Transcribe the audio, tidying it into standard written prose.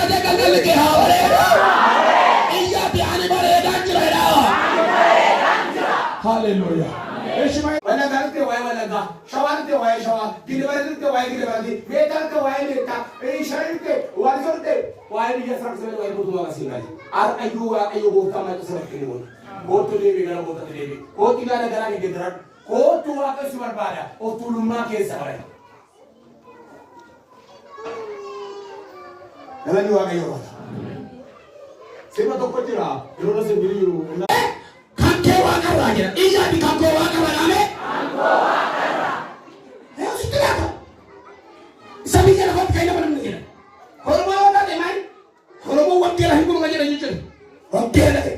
taatee galgalli kee haa bareedu. Iyyaati ani bareedaan jira jedhaa. Haleluuyaa. Eshi baay'ee. Wallaggaa waa'ee Wallaggaa, Shawaan ta'e waa'ee Shawaa, Giddabarri ta'e waa'ee Giddabarri, Meettaan ta'e waa'ee Meettaa, Shariin ta'e Walisoo ta'e waa'ee biyya isaa keessatti waa'ee mootummaa qasiin gaali. Har'ayyuu Waaqayyo gooftaa maal isa bakka inni godhu. Koottu deebi'i gara gooftaatti deebi'i. Koottu yaada garaa kee geeddaradhu. Koottu Waaqayyo si barbaada. Of tuulummaa keessa ba'i. Galanni Waaqayyoo haa ta'u. Sirba tokko jira yeroo na sirbini jiru. Kan kee waaqarraa jedha. Iyyaati kan koo waaqarraa dhaame. Kan koo waaqarraa. Ee sitti laata. Isa biyya lafaatti kan nama namni jedha. Oromoo yoo taate maal? Oromoo wangeela hin gurgura jedha jechuudha. Wangeela ta'e.